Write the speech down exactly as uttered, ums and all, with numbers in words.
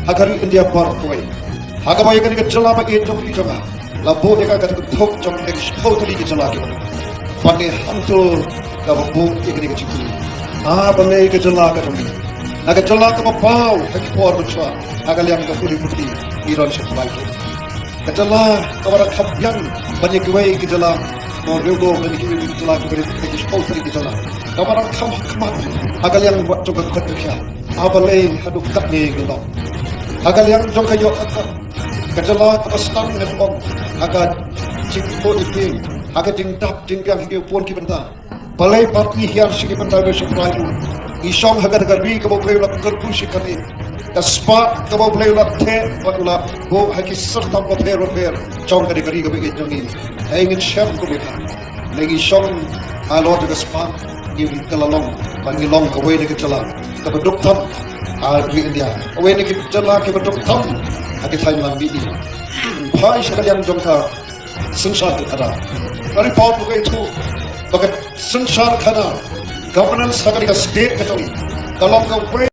ha ka ri India baroh kawei. Ha kaba ïa kane ka jylla ba ïeit jong phi jong nga la buh ïa ka kata ka thok jong ka shiphew tylli ki jylla kiba, ban ïa hangto kaba buh ïa kane ka jingkylli. Ah, balei ka jylla ka jong ngi, na ka jylla kaba paw ha ki por mynshuwa ha ka liang ka pule puthi, ngi don sha kawei ki, ka jylla kaba dang kham biang ban ïa kiwei ki jylla, mo, riewdor ban ïa kiwei ki jylla kiba rit ha ki shiphew tylli ki jylla, kaba dang kham khmat ha ka liang jong ka kot ka khiah. Ah, balei haduh katne ngi long ha ka liang jong ka ïoh ka kot, ka jylla kaba sdang ne ka ong ha ka jingpynïaid, ha ka jingdap jingbiang ha ki bun ki bynta? Balei pat ngi hiar sha ki bynta ba shu pynlait? Ngi shong ha kata ka ri kaba U Blei u la kyrkhu shikatdei, ka spah kaba U Blei u la theh bad u la buh ha ki syrtam bapher bapher jong kata ka ri kaba ïeit jong ngi. Hynrei ngin shem kumta, lada ngi shong halor ka spah, ngi, ka la long ba ngi long kawei na ki jylla kaba duk tam ha ri India, kawei na ki jylla kiba duk tam ha ki thaiñ lang mihngi. Phai sha ka liang jong ka synshar khadar. Ka report ruh ka ïathuh ba ka synshar khadar, governance ha kane ka state ka jong ngi, ka long kawei